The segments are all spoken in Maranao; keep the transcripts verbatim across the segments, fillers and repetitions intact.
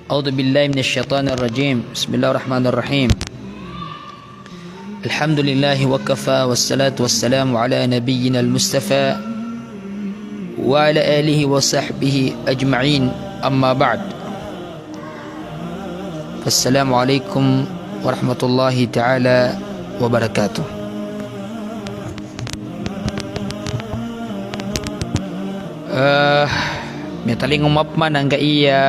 أعوذ بالله من الشيطان الرجيم. بسم الله الرحمن الرحيم. الحمد لله وكفى، والصلاة والسلام على نبينا المصطفى وعلى آله وصحبه أجمعين. أما بعد. Assalamu alaikum warahmatullahi ta'ala wabarakatuh. Eh, miyatalingoma pman angkaiya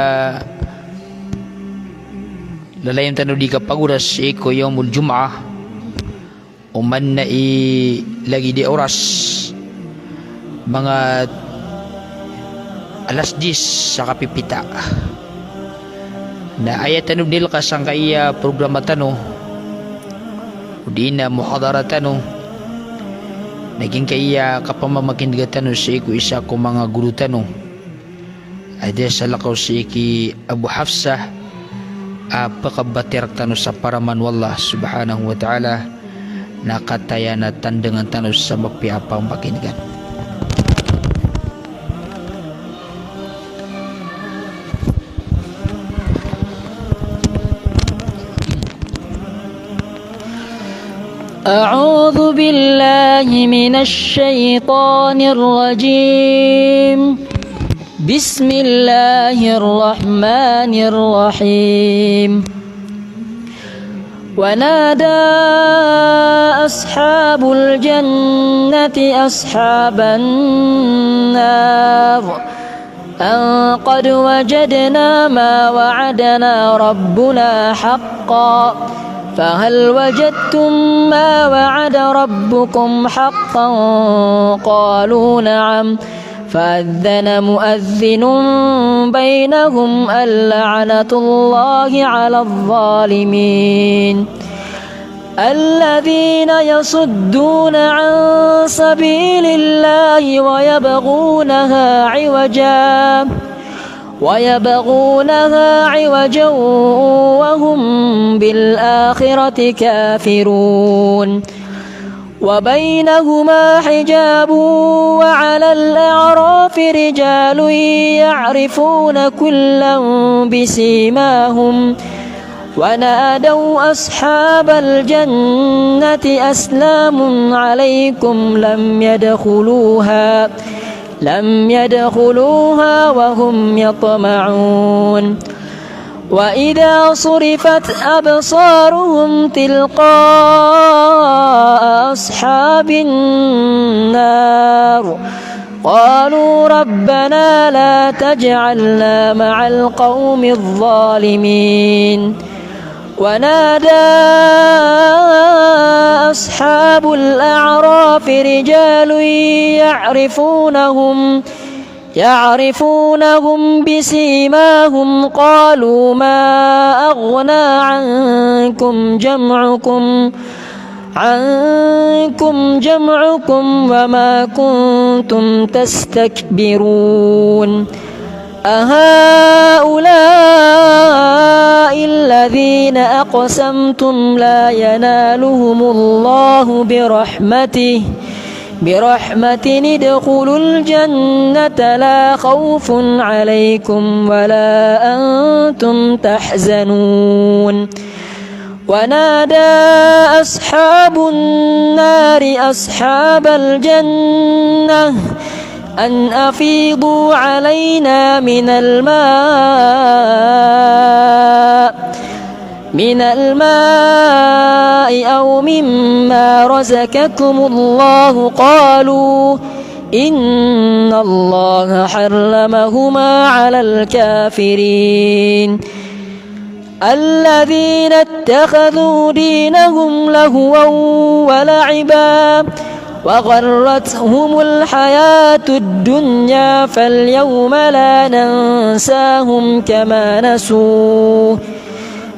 lalayon tano di kapagoras sii ko Yawmul Jum'ah. Oman na i lagid i oras, manga alas diyes sa kapipita. Na aya tano di laka sangkaiya programa tano, odi na muhadara tano, na giyangkaiya kapamamakinega tano sii ko isa ko manga goro tano. Aya salakaw sii ki Abu Hafsah, a pkabatiya rktano sa paraman o Allah subhanahu wa ta'ala, na kataya na tandangan tano sa mapiya a pamakinegan. أعوذ بالله من الشيطان الرجيم. بسم الله الرحمن الرحيم. ونادى أصحاب الجنة أصحاب النار أن قد وجدنا ما وعدنا ربنا حقا فهل وجدتم ما وعد ربكم حقا؟ قالوا نعم. فأذن مؤذن بينهم اللعنة الله على الظالمين. الذين يصدون عن سبيل الله ويبغونها عوجا، ويبغونها عوجا وهم بالآخرة كافرون. وبينهما حجاب وعلى الأعراف رجال يعرفون كلا بسيماهم ونادوا أصحاب الجنة أسلام عليكم لم يدخلوها، لم يدخلوها وهم يطمعون. وإذا صرفت أبصارهم تلقاء أصحاب النار قالوا ربنا لا تجعلنا مع القوم الظالمين. ونادى أصحاب الأعراف رجال يعرفونهم يعرفونهم بسيماهم قالوا ما أغنى عنكم جمعكم، عنكم جمعكم وما كنتم تستكبرون. أهؤلاء الذين أقسمتم لا ينالهم الله برحمته برحمة ادخلوا الجنة لا خوف عليكم ولا أنتم تحزنون. ونادى أصحاب النار أصحاب الجنة أن أفيضوا علينا من الماء من الماء أو مما رزقكم الله قالوا إن الله حرمهما على الكافرين. الذين اتخذوا دينهم لهوا ولعبا وغرتهم الحياة الدنيا فاليوم لا ننساهم كما نسوا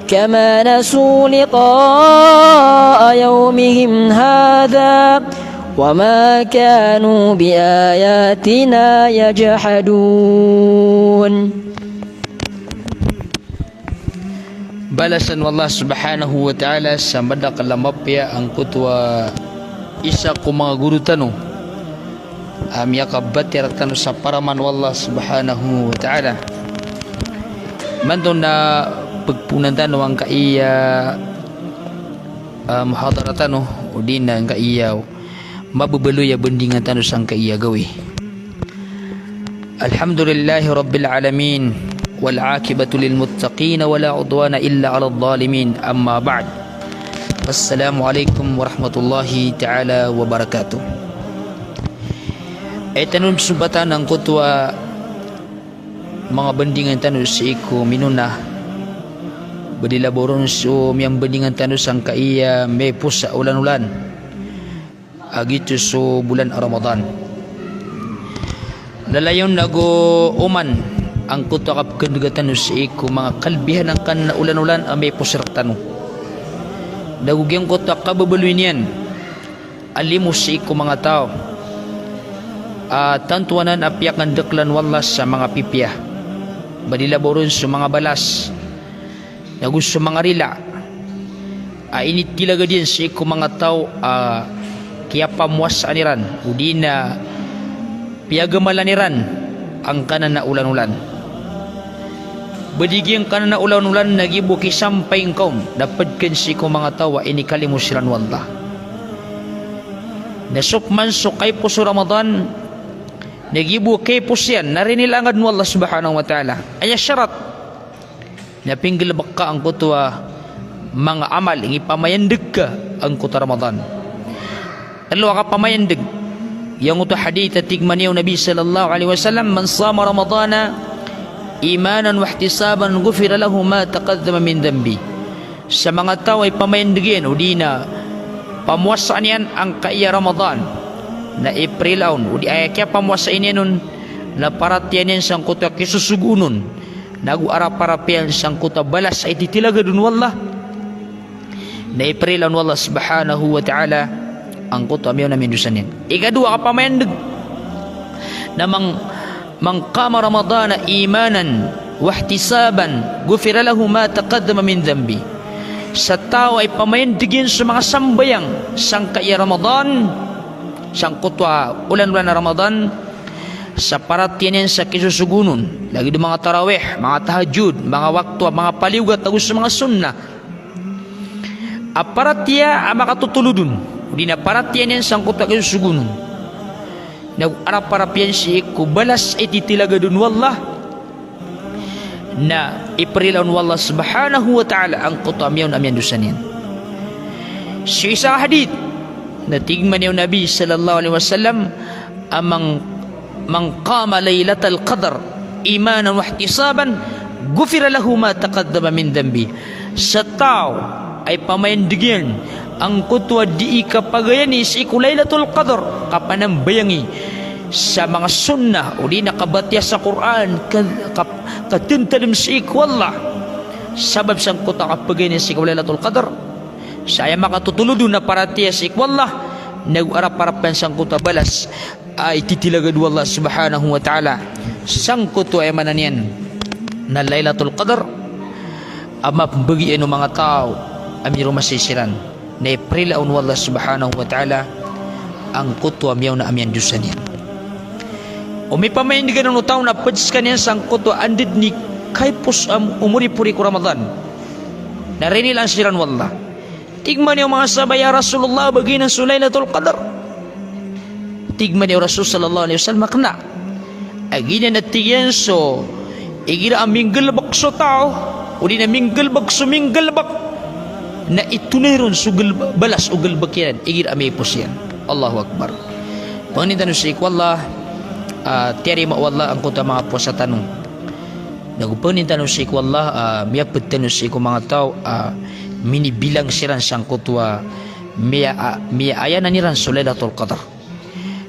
كما نسوا لقاء يومهم هذا وما كانوا بآياتنا يجحدون. Balasan o Allah subhanahu wa ta'ala sa madakl a mapiya angkoto a isa ko manga goro tano a miyakabatiya rktano sa paraman o Allah subhanahu wa ta'ala. Imanto na pagpoonan tano angkaiya, ah, muhadara tano, odi na angkaiya mababaloy a bandingan tano sangkaiya gawii. Alhamdulillahi Rabbil Alamin, wal aqibatu lil muttaqin, wala udwana illa alal zalimin, amma ba'd. Assalamu alaikum warahmatullahi ta'ala wabarakatuh. Aya tano sompatan angkoto a manga bandingan tano sii ko minona, ba di labaw ron so miyambandingan tano sangkaiya miyaipos a olan-olan a giyoto so bolan a Ramadan. Lalayon ago oman angkoto a kapkandega tano sii ko manga kalebihan angkanan a olan-olan a miyaipos rektano. Nago giyangkoto a kababaloy niyan a limo sii ko manga taw a tanto anan a piyakandaklan o Allah sa manga pipiya. Ba di labaw ron so manga balas nago so manga rila a initilagad iyan sii ko manga taw a kiyapamowasaan iran, odi na piyagamalan iran angkanan a olan-olan. Ba di giyangkanan a olan-olan na giya bo kisampay ngka on na ped ken sii ko manga taw a inikalimo siran o Allah. Na so pman so kaipos o Ramadan na giya bo kaipos iyan na rinilangan o Allah subhanahu wa ta'ala. Aya sharat na pinggalebek ka angkoto a manga amal i pamayandeg ka angkoto a Ramadan. Telo a kapamayandeg. Giyangkoto a hadith a tig mambo o Nabi sallallahu alaihi wasallam, "Man sama Ramadana imanan wahtisaban, ghufira lahu ma taqaddama min dhanbi." Sa manga taw a ipamayandeg iyan, odi na pamowasaan iyan angkaiya Ramadan, na iprila on, odi aya kiyapamowasaan iyan on na paratiyaya niyan sangkoto a kisosogoon on, nago arap-arap iyan sangkoto a balas a ititilagad on o Allah, na iprila on o Allah subhanahu wa ta'ala angkoto a miyaona a miyandosa niyan. Ikadowa a kapamayandeg na mang, "Man qama Ramadana imanan wahtisaban, ghufira lahu ma taqaddama min dhanbi." Sa taw a ipamayandeg iyan so manga sambayang sangkaiya Ramadan, sangkoto a olan-olan a Ramadan, sa paratiyaya niyan sa kisosogoon on, lagid o manga tarawih, manga tahajjud, manga wakto, manga paliyogat ago so manga sunnah a paratiyaya a makatotolod on, odi na paratiyaya niyan sangkoto a kisosogoon on, nago arap-arap iyan sii ko balas a ititilagad on o Allah, na iprila on o Allah subhanahu wa ta'ala angkoto a miyaona a miyandosa niyan. So isa a hadith na tig mambo o Nabi sallallahu alaihi wasallam, a man, "Man qama lailatal qadr imanan wahtisaban, ghufira lahu ma taqaddama min dhanbi." Sa taw a ipamayandeg iyan angkoto a dii kapagayani sii ko Lailatul Qadr, kapanambayangi sa manga sunnah, odi na kabatiya sa Qur'an, ka, ka, katentalem sii ko Allah, sabap sangkoto a kapagayani sii ko Lailatul Qadr, sa aya makatotolod on na paratiyaya sii ko Allah, nago arap-arap iyan sangkoto a balas a ititilagad o Allah subhanahu wa ta'ala sangkoto a aya maana niyan na Lailatul Qadr, a mapembagi iyan o manga taw a miromasay siran, na iprila on o Allah subhanahu wa ta'ala angkoto a miyaona a miyandosa niyan. O mipamayandeg anan o taw na ped sekaniyan sangkoto a anda den i kaipos a omoripori ko Ramadan, na rinilaan siran o Allah. Tig mambo o manga sahabah, "Ya Rasulullah, ba giyanan so Lailatul Qadr?" Tig mambo o Rasul sallallahu alaihi wasallam a kena. A giyanan a tig iyan so igira a minggalebek so taw, odi na minggalebek so minggalebek, na itonay ron so galeb-, balas o galebek iyan igira a miyaipos iyan. Allahu Akbar. Pangnin tano sii ko Allah, ah, tiyarima o Allah angkoto a manga powasa tano. Nago pangnin tano sii ko Allah, ah, miyaped tano sii ko manga taw a minibilang siran sangkoto a miya, a, miyaayaan iran so Lailatul Qadr.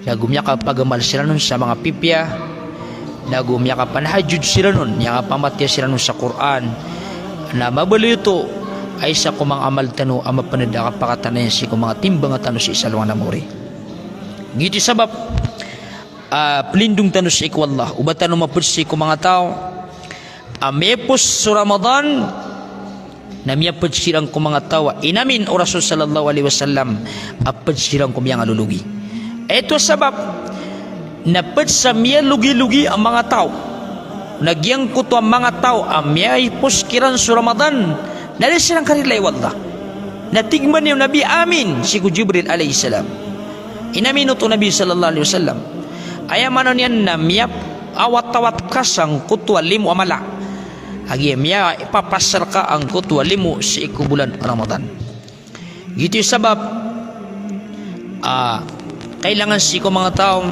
Nago miyakapagamal siran on sa manga pipiya, nago miyakapanahajjud siran on, miyakapamatiya siran on sa Qur'an. Na mabaloy oto a isa ko manga amal tano a mapened a kapakatanayan sii ko manga timbang tano sii sa alongan a maori. Giyoto i sabap a pelindong tano sii ko Allah, o ba tano maped sii ko manga taw a miyaipos so Ramadan, na miyaped siran ko manga taw a inamin o Rasul sallallahu alaihi wasallam a ped siran ko miyangalologi. Ito sabap na ped sa miyalogilogi a manga taw Na giyangkoto a manga taw a miyaipos kiran so Ramadan na da siran karilai o Allah. Na tig man iyan o Nabi, "Amin," sii ko Jibril alayhis salam. Inamin oto o Nabi sallallahu alayhi wasallam. Aya maana niyan na miyapawatawat ka sangkoto a limo a mala a giya miyapapasar ka angkoto a limo sii ko bolan Ramadan. Giyoto i sabap a kailangan sii ko manga taw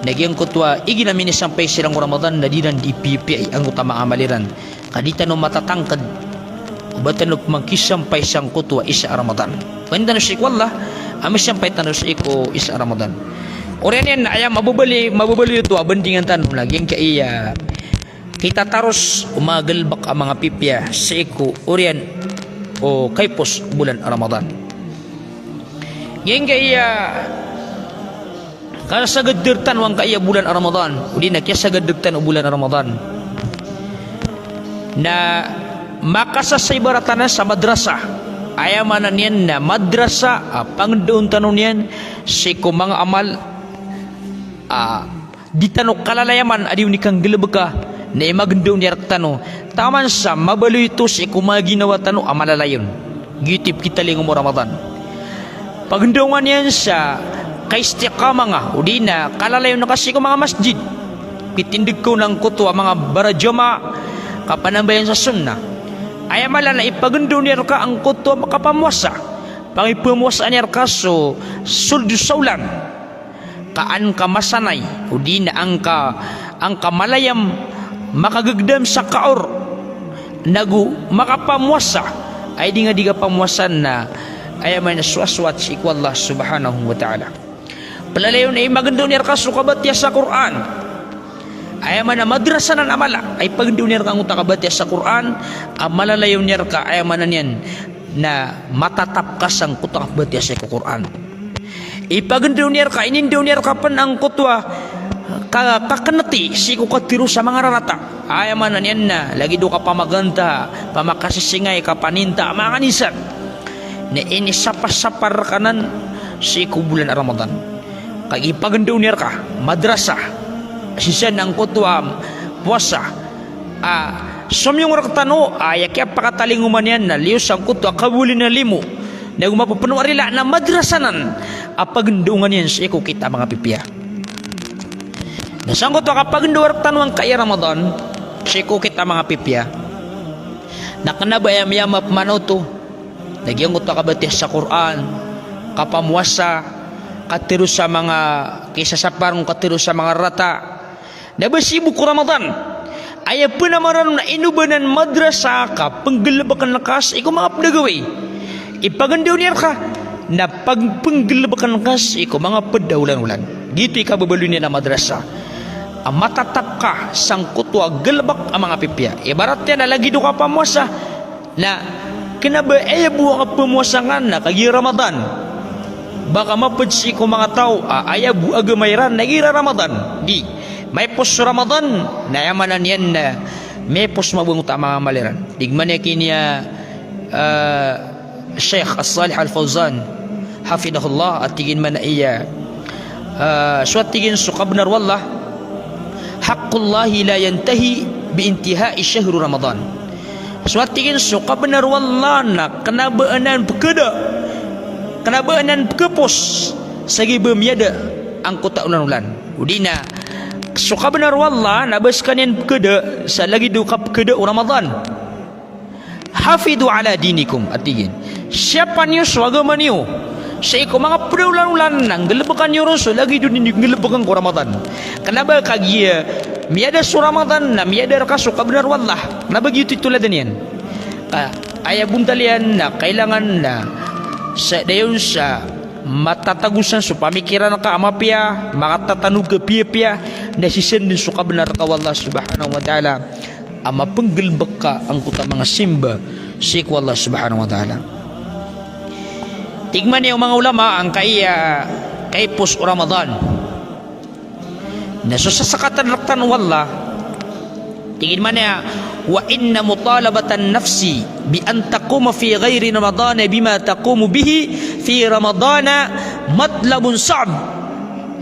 na giyangkoto a igira minisampay siran ko Ramadan na di iran di piyapiyai angkoto a manga amal iran. Ka di tano matatangked o ba tano pman kisampay sangkoto a isa a Ramadan. Pangnin tano sii ko Allah a misampay tano sii ko isa a Ramadan. Oriyan iyan na aya mababaloy, mababaloy oto a bandingan tano na giyangkaya Kita taros o manga galebek a manga pipiya sii ko oriyan o kaipos o bulan a Ramadan. Giyangkaya kasasagad rektano angkaya bulan a Ramadan, odi na kiyasagad rektano o bulan a Ramadan na makasasaibaratan sa madrasa. Aya maana niyan na madrasa a pangendaon tano niyan sii ko manga amal a di tano kalalayaman a di oni kanggalebeka, na imagendaw niyan rektano taman sa mabaloy oto sii ko manga ginawa tano a malalayon. Giyoto i pekitalingoma o Ramadan. Pagendaw nga niyan sa kaistiqama nga, odi na kalalayon ka sii ko manga masjid. Pitindeg ka on angkoto a manga barajamaah, kapanambayang sa sunnah. Aya mala na ipagendaw niyan reka angkoto a kapamowasa. Pangipamowasaan iyan reka so sold o saolan. Ka an ka masanay, odi na an ka, an ka malayam makagegedam sa kaor, nago makapamowasa, ay di nga di kapamowasa na, aya maana na sowasowat sii ko Allah subhanahu wa ta'ala. Pelalayon a imagendaw niyan reka so kabatiya sa Qur'an. Aya maana na madrasa nan a mala a ipagendaw niyan reka angkoto a kabatiya sa Qur'an, a malalayon iyan reka, aya maana niyan na matatap ka sangkoto a kabatiya sii ko Qur'an. Ipagendaw niyan reka, inindaw niyan reka pen angkoto a ka-, kakeneti sii ko katero sa manga rarata. Aya maana niyan na lagid o kapamaganta, pamakasisingay, kapaninta, manga anisan. Na inisapasapar reka nan sii ko bulan a Ramadan. Kagiya ipagendaw niyan reka, madrasa, sii san angkoto a powasa, a somiyong rektano, a aya kiyapakatalingoma niyan na liyo sangkoto a kaboli na limo. Nago mapepeno a rila na madrasa nan a pagendaongan iyan sii ko kita a manga pipiya. Na sangkoto a kapagendaw rektano angkaya Ramadan sii ko kita a manga pipiya, na kena ba aya miyamap man oto na giyangkoto a kabatiya sa Qur'an, kapamowasa, katero sa manga kisasapar, katero sa manga rarata. Na ba sii bo ko Ramadan, aya pen a marano na inobanan madrasa ka penggelebekan ka sii ko manga ped a gawii. Ipagendaw niyan reka na pag-, penggelebekan ka sii ko manga ped a olan-olan. Giyoto i kababaloy niyan a madrasa a matatap ka sangkoto a gelebek a manga pipiya. Ibarat iyan na lagid o kapamowasa, na kena ba aya bo a kapamowasa nga na kagiya Ramadan. Ba ka maped sii ko manga taw a aya bo a agama iran na igira Ramadan. Di. Maipos so Ramadan, na aya maana niyan na maipos mambo angkoto a manga amal iran. Tig man iyan kiniya, ah, Sheikh As-Salih Al-Fawzan, hafidhahullah, a tig iyan man a iya, ah, so a tig iyan so kabenar o Allah, "Haqqullahi la yantahi bi intihai shahri Ramadan." So a tig iyan so kabenar o Allah na kena ba anan pekeda, kena ba anan pekepos sa giya ba miyada angkoto a olan-olan. Odi na so kabenar o Allah na ba sekaniyan pekeda sa lagid o kapekeda o Ramadan. "Hafidhu ala dinikum," a tig iyan. Siyapa niyo so agama niyo sii ko manga ped a olan-olan na nggelebeka niyo ron so lagid o di niyo nggelebeka ko Ramadan. Kena ba kagiya miyada so Ramadan na miyada reka so kabenar o Allah. Na ba giyoto i toladan iyan. Ka aya bontal iyan na kailangan na sa dayon sa matatagosan so pamikiran ka a mapiya, makatatanog ka piyapiya, na sii san den so kabenar ka o Allah subhanahu wa ta'ala a mapenggelebek ka angkoto a manga simba sii ko Allah subhanahu wa ta'ala. Tig man iyan o manga ulama angkaya kaipos o Ramadan na so sasakatan rektano o Allah, tig iyan man iyan, "Wa inna mutalabatan nafsi bi an taquma fi ghairi Ramadana bima taqumu bihi fi Ramadana matlabun sa'b,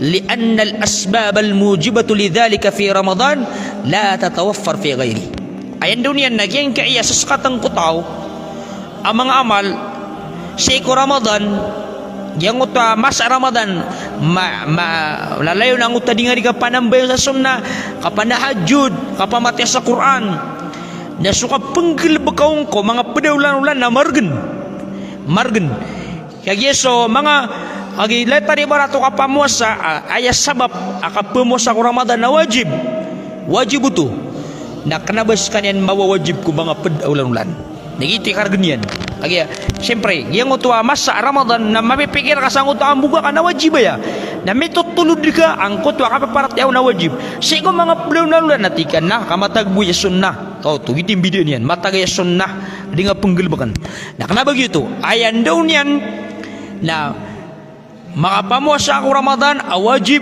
li anna al-asbab al-mujibatu lidhalika fi Ramadan la tatawaffar fi ghairihi. Aya ndao niyan na giyangkaya sasakatan ko taw a manga amal sii ko Ramadan, giyangkoto a masa Ramadan, ma-, ma-, lalayon angkoto a di nga di kapanambayang sa sunnah, kapanahajjud, kapamatiya sa Qur'an, na so kapenggelebeka on ko manga ped a olan-olan na maregen. Maregen. Kagiya so manga, kagiya leta di barato kapamowasa, a, aya sabap a kapamowasa ko Ramadan na wajib. Wajib oto. Na kena ba sekaniyan mawawajib ko manga ped a olan-olan. Na giyoto i karegen iyan. Kagiya, siyempre, giyangkoto a masa Ramadan na mapipikir ka sangkoto a mboka ka na wajib aya. Na mitotolod ka angkoto a kapaparatiyaya on a wajib. Sii ko manga ped a olan-olan na tig ka na kamatag bo aya sunnah. Oto, giyoto i mbidaan iyan. Matag aya sunnah, di nga penggelebeken. Na kena ba giyoto, aya ndao niyan na makapamowasa ko Ramadan a wajib,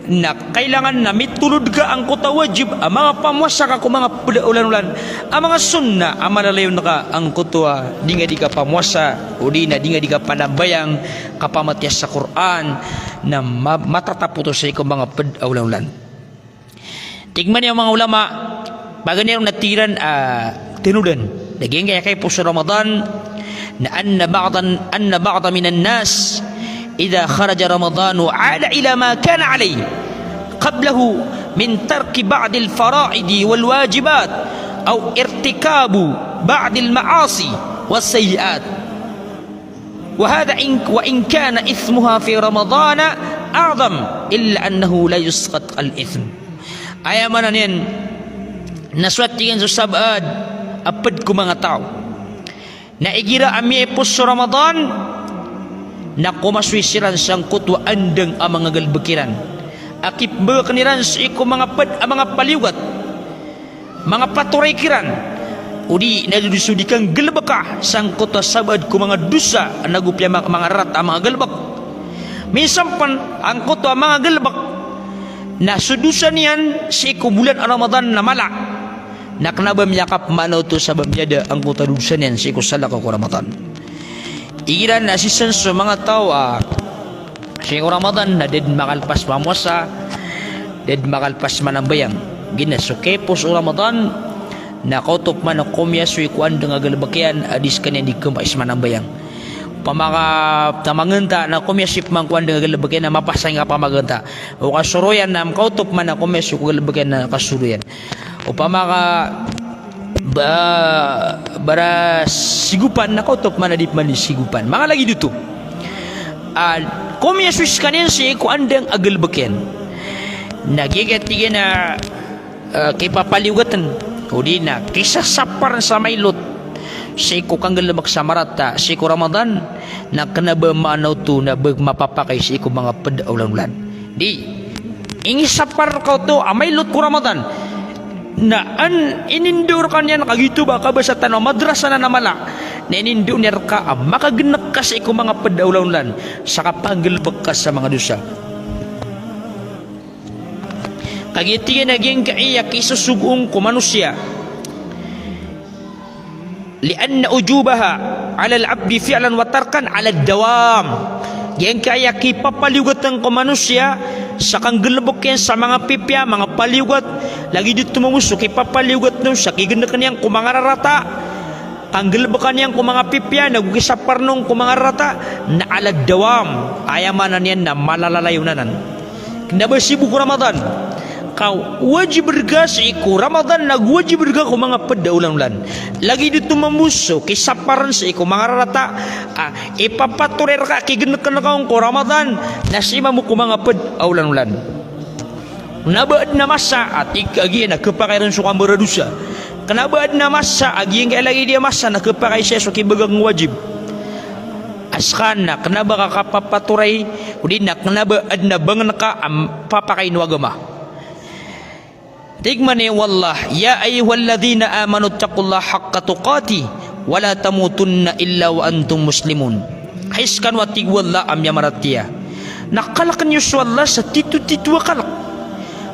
na kailangan na mitolod ka angkoto a wajib a makapamowasa ka ko manga ped a olan-olan, a manga sunnah a malalayon ka angkoto a di nga di kapamowasa, odi na di nga di kapanambayang, kapamatiya sa Qur'an, na ma-, matatap oto sii ko manga ped a olan-olan. Tig man iyan o manga ulama, paganay ron na tig iran a tenodan. Na giyangkaya kaipos o Ramadan, na anna ba'dan, anna ba'da minan nas, idha kharaja Ramadanu, 'ada ila ma kana alayhi qablahu min tarki ba'dil fara'idi wal wajibat, aw irtikabu ba'dil ma'asi was sayyi'at. Wa hadha in, wa in kana ithmuha fi Ramadana a'zam, illa annahu la yusqat al-ithm. Aya maana niyan na so, tig iyan, so sabaad a ped ko manga taw na igira a miyaipos so Ramadan, na komasoy siran sangkoto a andang a manga galebek iran a kipembegeken iran sii ko manga ped a manga paliyogat. Manga patoray kiran, odi na di so di kanggalebeka sangkoto a sabaad ko manga dosa, nago piya ma-, manga rarata a manga galebek. Minsan pen, angkoto a manga galebek na so dosa niyan sii ko bolan a Ramadan na mala. Na kena ba miyakap maana oto sa ba miyada angkoto a dosa niyan sii ko salakaw ko Ramadan. Igira na sii san so manga taw a sii ko Ramadan na da den makalepas mamowasa, da den makalepas manambayang. Giya na so kaipos o Ramadan na kaotop man a komiyasoy ko andang a galebek iyan a di sekaniyan di kemais manambayang. Opama ka tamangenta na komiyasoy peman ko andang a galebek iyan na mapasang i kapamangenta. O kasoroyan na kaotop man a komiyasoy ko galebek iyan na kasoroyan. Opama ka ba-, barasigopan na kaotop man a di peman di sigopan. Manga lagid oto. A, komiyasoy sekaniyan sii ko andang a galebek iyan. Na giya, tig iyan, a, a, kipapaliyogaten, odi na kisasaparen sa mailot sii ko kanggalebek sa marata sii ko Ramadan, na kena ba maana oto na ba mapapakay sii ko manga ped a olan-olan. Di, inisapar reka oto a mailot ko Ramadan. Na an inindao reka niyan, kagiya oto ba kabasa tano a madrasa na mala. Na inindao niyan reka a makagenek ka sii ko manga ped a olan-olan sa kapanggalebek ka sa manga dosa. Kagiya, tig iyan, a giyangkaya kisosogoon ko manosiya. Li'anna wujubaha 'alal 'abdi fi'lan wa tarkan 'alad dawam. Giyangkaya kipapaliyogaten ko manosiya sa kanggalebek iyan sa manga pipiya, manga paliyogat, lagid oto mambo so kipapaliyogaten on sa kigeneken iyan ko manga rarata, kanggalebeka niyan ko manga pipiya, nago kisaparen on ko manga rarata, na 'alad dawam. Aya maana niyan na malalalayon anan. Kena ba sii bo ko Ramadan ka wajib reka sii ko Ramadan, nago wajib reka ko manga ped a olan-olan. Lagid oto mambo so kisaparen sii ko manga rarata a ipapatoray reka, kigeneken reka on ko Ramadan, na sii mambo ko manga ped a olan-olan. Kena ba aden a masa a tig ka giya na kepakay ron so kambaradosa. Kena ba aden a masa a giyangkaya lagid iyan a masa na kepakay saya so kibegak o wajib. A seka na kena ba ka kapapatoray, odi na kena ba aden a bangen ka a papakain o agama. Tig man iyan o Allah, "Ya ayyuhalladhina amanu ittaqullaha haqqa tuqatih, wa la tamutunna illa wa antum muslimun." Hay sekano a, tig o Allah, a miyamaratiyaya, na kaleken iyo so Allah sa titotito a kalek.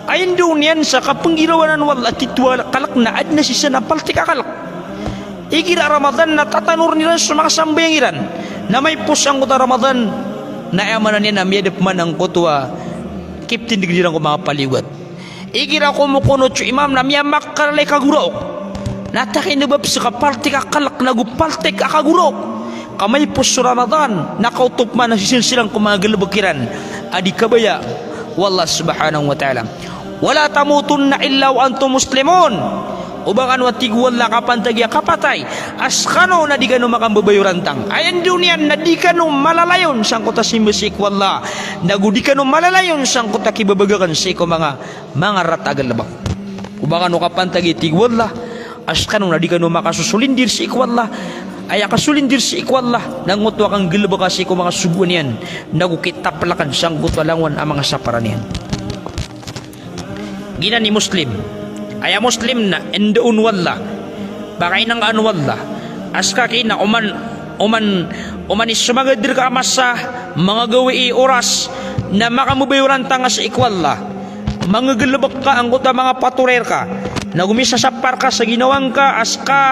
Aya ndao niyan sa kapenggiraw anan o Allah a tito a kalek na aden a sii san a paltik a kalek. Igira Ramadan na tatanoren iran so manga sambayang iran. Na maipos angkoto a Ramadan, na aya maana niyan na miyada peman angkoto a kiptindegen iran ko manga paliyogat. Igira ko mokonot so imam na miyamakaralay kagoraok. Na takinebab sa kapaltik a kalek nago paltik a kagoraok. Ka maipos so Ramadan, na kaotop man a sisilsilan ko manga galebek iran a di kabaya o Allah subhanahu wa ta'ala. Wala tamutunna illa wa antum muslimun. O ba kano, a tig o Allah, kapantagi a kapatay a sekano na di kano makambabayorantang. Aya ndao niyan na di kano malalayon sangkoto a simba sii ko Allah, nago di kano malalayon sangkoto a kibabagaken sii ko manga, manga rata a galebek. O ba kano kapantagi, tig o Allah, a sekano na di kano makasosolindir sii ko Allah. Aya kasolindir sii ko Allah na ngoto a kanggalebeka sii ko manga sogoan iyan, nago kitapelakan sangkoto a langowan a manga sapara niyan. Giyanan i Muslim. Aya Muslim na endaon o Allah, pakainangaan o Allah a seka ki na oman, oman, oman i somagad reka a masa, manga gawii, oras, na makambabayorantang ka sii ko Allah. Mangagalebek ka angkoto a manga patoray reka, nago misasapar ka sa ginawang ka a seka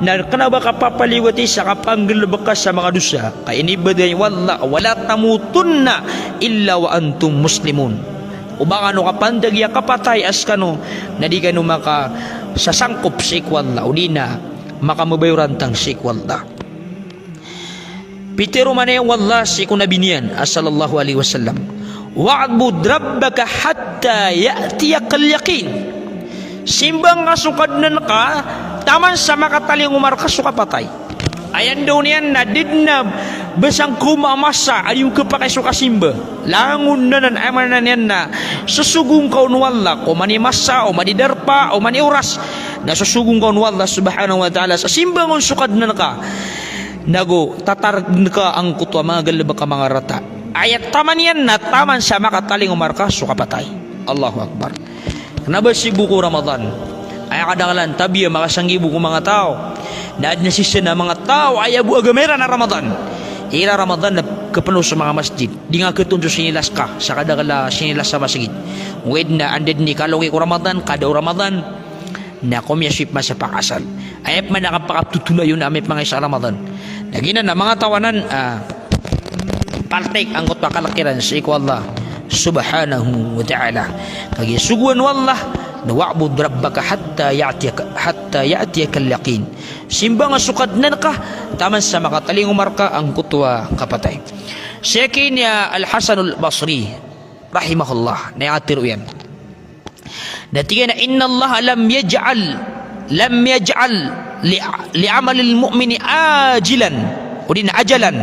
na kena ba kapapaliwati sa kapanggalebek ka sa manga dosa. Ka inibagay o Allah, wala tamutunna illa wa antum muslimun. O ba kano kapantagi a kapatay a sekano na di kano makasasangkop sii ko Allah, odi na makambabayorantang sii ko Allah. Pitero man o Allah sii ko Nabi niyan a sallallahu alaihi wasallam, "Wa'bud rabbaka hatta ya'tiyakal yaqin." Simba ngka so Kadnan ka taman sa makatalingoma reka so kapatay. Aya ndao niyan na da den a ba sangkoto a masa a di on kepakay so kasimba. Langon anan, aya maana niyan na sosogo ngka on o Allah, ko oman i masa, oman i darpa, oman i oras, na sosogo ngka on o Allah subhanahu wa ta'ala sa simba ngka on so Kadnan ka, nago tatareg ngka angkoto a manga galebek a manga rata. Aya taman iyan na taman sa makatalingoma reka so kapatay. Allahu Akbar. Kena ba sii bo ko Ramadan, aya kadaklan tabiya makasanggibo ko manga taw, na aden a sisii a manga taw a aya bo a agama iran a Ramadan. Igira Ramadan na kepeno so manga masjid. Di nga keton so sinilas ka sa kadakel a sinilas sa masjid. Ogaid na anda den i kalogi ko Ramadan, kada o Ramadan, na komiyasoy pman sa pakaasal. Aya pman a kapakaptotolayon a amay pman ka isa a Ramadan. Na giyanan a manga taw anan, ah, paltik angkoto a kalek iran sii ko Allah subhanahu wa ta'ala. Kagiya sogoan o Allah na, "Wa'bud rabbaka hatta ya'tiyaka, hatta ya'tiyakal yaqin." Simba ngka so Kadnan ka taman sa makatalingoma reka angkoto a kapatay. Sii ki niyan Al-Hasanul Basri rahimahullah, na aya katero iyan na tig iyan a, "Innallaha lam yaj'al, lam yaj'al li, li amalil mu'mini ajilan, odi na ajalan,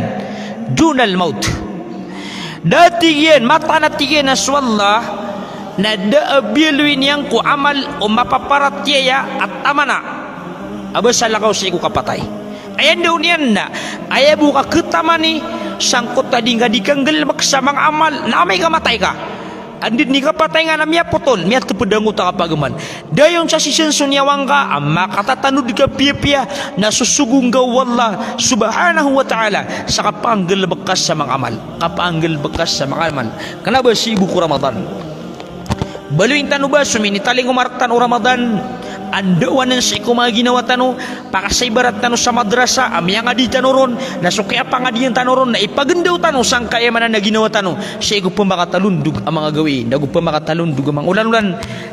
dunal maut." Da, tig iyan, mataan a, tig iyan, a so Allah na da a biyaloy niyan ko amal o mapaparatiyaya a tamana a ba salakaw sii ko kapatay. Aya ndao niyan na aya bo ka ketamani sangkoto a di ngka di kanggalebek sa manga amal na amay ka matay ka. Anda den i kapatay nga na miyapotol, miyateped angkoto a kapagaman. Da iyon sa sisii so niyawang ka a makatatanod ka piyapiya na sosogo ngka o Allah subhanahu wa ta'ala sa kapanggalebek ka sa manga amal. Kapanggalebek ka sa manga amal. Kena ba sii bo ko Ramadan. Baloyin tano ba so minitalingoma rektano o Ramadan, andaowanen sii ko manga ginawa tano, pakasaibarat tano sa madrasa a miyangadi tano ron, na so kiyapangadian tano ron na ipagendaw tano sangkai a maana na ginawa tano sii ko pemakatalondog a manga gawii, nago pemakatalondog a manga olanolan,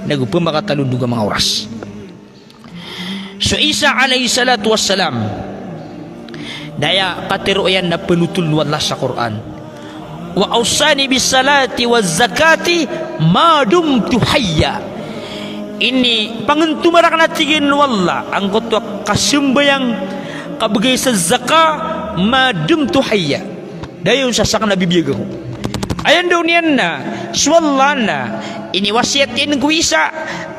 nago pemakatalondog a manga oras. So Isa alayhis salatu wassalam, na aya katero iyan na penotolen o Allah sa Qur'an, "Wa awsani bis salati waz zakati ma dumtu hayya." Inipangentoman raken, a tig iyan, o Allah angkoto a kasambayang, kabegay sa zakat, ma dumtu hayya. Da iyon sa saken a bibiyag ako. Aya ndao niyan na so Allah na iniwasiyat iyan ko Isa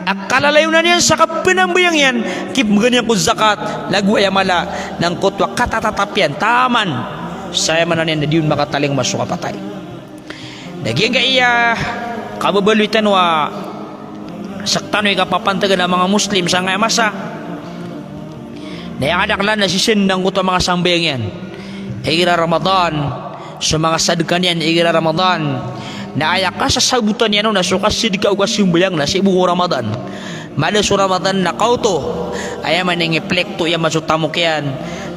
a kalalayonan iyan sa kapenambayang iyan, kipembegan iyan ko zakat, lago aya mala na angkoto a katatatap iyan taman sa aya maana niyan na di on makatalingoma so kapatay. Na giyangkaya kababaloy tano a sektano i kapapantagan a manga Muslim sangkaya masa. Na aya kadaklan na sisii den angkoto a manga sambayang iyan igira Ramadan, so manga sadka niyan igira Ramadan, na aya kasasabotan iyan on na so kasadka o kasambayang na sii bo ko Ramadan. Mada so Ramadan na kaoto, aya maana i plekto iyan man so tamok iyan,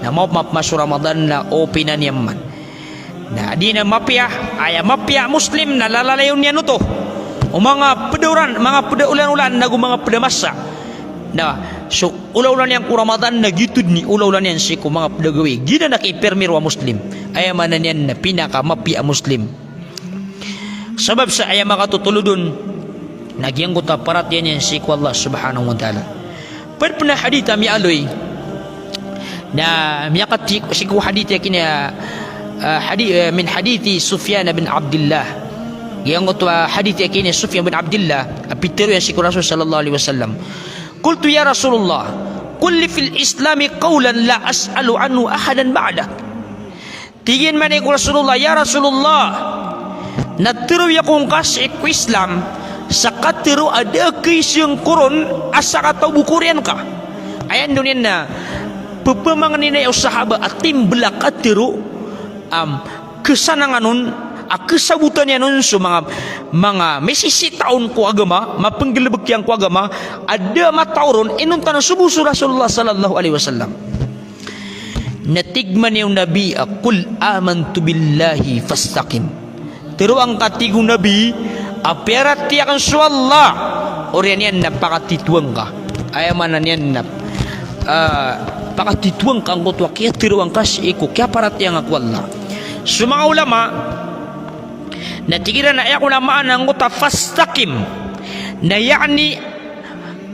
na mapmap man so Ramadan na opinan iyan man. Na di na mapiya, aya mapiya a Muslim na lalalayon iyan oto. O manga pd a olan, manga pd a olan-olan, nago manga pd a masa. Na so olaola niyan ko Ramadan na giyoto dn i olaola niyan sii ko manga pd a gawii. Giyanan a kipirmiro a Muslim. Aya maana niyan na pinakamapiya a Muslim. Sabap sa aya makatotolod on na giyangkoto a paratiyaya niyan sii ko Allah subhanahu wa ta'ala. Pd pn a hadith a miyaaloy na miyakati sii ko hadith a kini, ah, hadi-, eh, min hadithi Sufyan bin Abdillah. Giyangkoto a hadith a kini Sufyan bin Abdillah a pitharo iyan sii ko Rasul sallallahu alaihi wasallam. Qultu ya Rasulullah, qul li fil Islami qawlan la as'alu anhu ahadan ba'dak. Tig iyan man ko Rasulullah, "Ya Rasulullah, na tharoa ako ngka sii ko Islam sa katharo a da a kaisaan ko ron a sakataw bo ko oriyan ka." Aya ndo niyan na pphamagninayi o sahaba a timbl a katharo, am, khasanangan on, a khasabotan iyan on so manga, manga misisita on ko agama, mapnggalbk iyan ko agama, a da a matao ron, inonta na so bo so Rasulullah sallallahu alaihi wasallam. Na tig man iyan o Nabi a, "Qul amantu billahi fastaqim." Tharoa ngka, tig o Nabi, a piyaratiyaya akn so Allah, oriyan iyan na pakatitoa ngka. Aya maana niyan na, ah, pakatitoa ngka angkoto a kiyatharoa ngka sii ko kiyaparatiyaya ngka ko Allah. So manga ulama, na tig iran a aya kon a maana angkoto a fastaqim, na ya'ni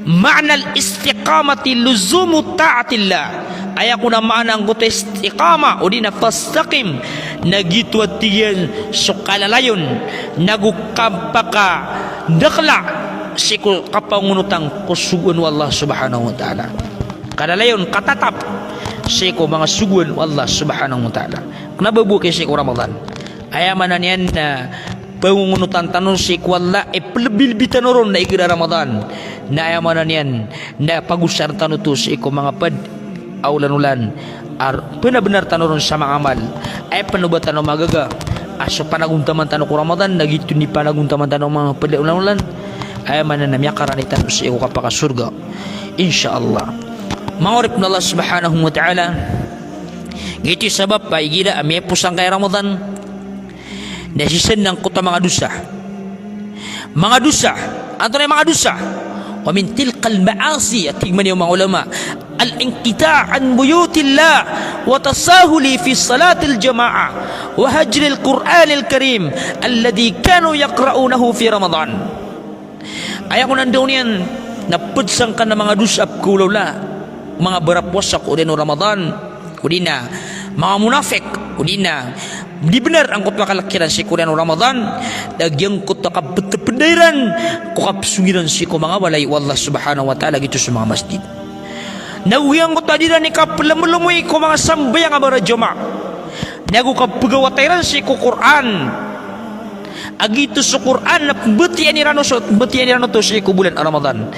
ma'na al-istiqamati luzumu ta'atillah. Aya kon a maana angkoto a istiqamah, odi na fastaqim, na giyoto a tig iyan so kalalayon, nago kapakadakla sii ko kapangonotan ko sogoan o Allah subhanahu wa ta'ala. Kalalayon, katatap sii ko manga sogoan o Allah subhanahu wa ta'ala. Kna ba bo ki sii ko Ramadan. Aya maana niyan na pangongonotan tano sii ko Allah, iplbilbi tano ron na igira Ramadan. Na aya maana niyan na pagosaren tano oto sii ko manga pd a olan-olan. Ar, pnabnar tano ron sa manga amal. Aya pn o ba tano magaga a so panagontaman tano ko Ramadan na giyoto i panagontaman tano manga pd a olan-olan. Aya maana na miyakarani tano sii ko kapakasorga, insha Allah. Manga oripn o Allah subhanahu wa ta'ala, giyoto i sabap a igira a miyapos angkai Ramadan, na sii san angkoto a manga dosa. Manga dosa. Antonaa i manga dosa? Wa min tilkal ma'asi, a tig man iyan o manga ulama, al-inqita' an buyutillah wa tasahuli fi salatil jama'ah wa hajril Qur'anil Karim alladhi kanu yaqra'unahu fi Ramadan. Aya kon a ndaw niyan na pd sangkanan a manga dosa a pkhaolaola, manga barapowasa ko oriyan o Ramadan, odi na manga monafik, odi na di bnar angkoto a kalk iran sii ko oriyan o Ramadan, na giyangkoto a kaptpda iran ko kapsong iran sii ko manga walay o Allah subhanahu wa ta'ala, giyoto so manga masjid. Nago giyangkoto a di iran i kaplmlmoy ko manga sambayang a barajamaah. Nago kapgawata iran sii ko Qur'an. A giyoto so Qur'an na pmbatiyaa iran oto, pmbatiyaa iran oto sii ko bolan a Ramadan.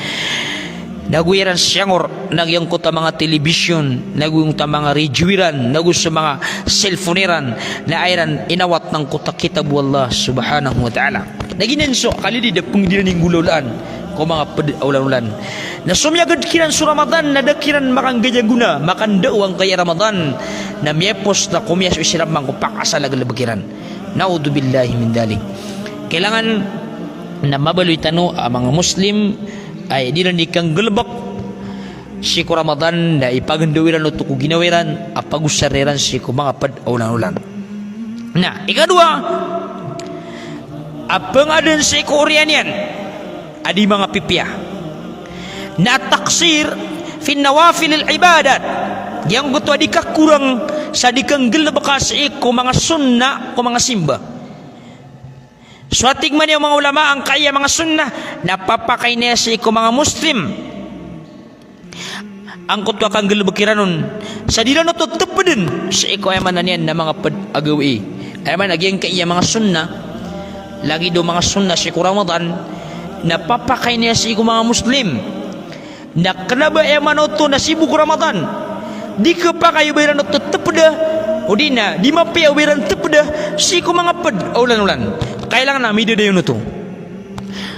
Nago iran siyangor, na giyangkoto a manga telebisyon, nago giyangkoto a manga radyo iran, nago so manga cellphone iran, na aya iran inawat na angkoto a kitab o Allah subhanahu wa ta'ala. Na giyanan so kalilid a png di iran inggolaolaan ko manga pd a olan-olan. Na somiyagad kiran so Ramadan, na da kiran makanggayagona, makandao angkaya Ramadan, na miyapos na komiya so Islam angko pakaasal a galbk iran. Na'udhubillahi min dhalik. Kailangan na mabaloy tano a manga Muslim a di iran di kanggalbk sii ko Ramadan, na ipagndao iran oto ko ginawa iran a pagosaren iran sii ko manga pd a olan-olan. Na ikadowa a pngadn sii ko oriyan iyan a di manga pipiya na at-taqsir fi nawafilil ibadat. Giyangkoto a di kakorang sa di kanggalbka sii ko manga sunnah ko manga simba. So a tig man iyan o manga ulama angkaya manga sunnah na papakainaya sii ko manga Muslim angkoto a kanggalbk iran on sa di iran oto tpdn sii ko aya maana niyan na manga pd a gawii. Aya maana giyangkaya manga sunnah, lagid o manga sunnah sii ko Ramadan, na papakainaya sii ko manga Muslim. Na kna ba aya maana oto na sii bo ko Ramadan di khapakay o ba iran oto tpda, odi na di mapiya o ba iran tpda sii ko manga pd a olan-olan. Kailangan a midadayon oto.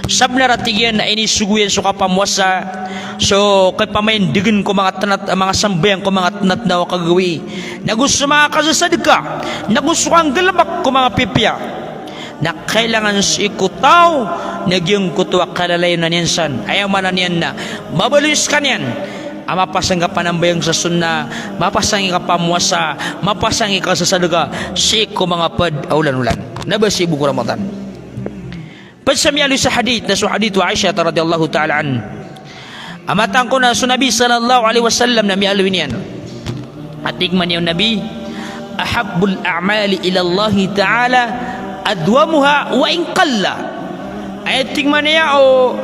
Sabnar a tig iyan a inisogo iyan so kapamowasa, so kapamaindgn ko manga tnat, manga sambayang ko manga tnatnaw a kagawii, nago so manga kasasadka, nago so kanggalbk ko manga pipiya. Na kailangan sii ko taw na giyangkoto a kalalayon iyan san. Aya maana niyan na mabaloy skaniyan a mapasang ka panambayang sa sunnah, mapasang ka pamowasa, mapasang ka sa sadaka sii ko manga pd a olan-olan, na ba sii bo ko Ramadan. Pd sa miyaaloy sa hadith, na so hadith o Aisha radhiyallahu ta'ala anha. A mataan ko na so Nabi sallallahu alaihi wasallam na miyaaloy niyan a tig man iyan o Nabi, "Ahabbul a'mali ilallahi ta'ala adwamuha wa in qalla." Aya tig man iyan o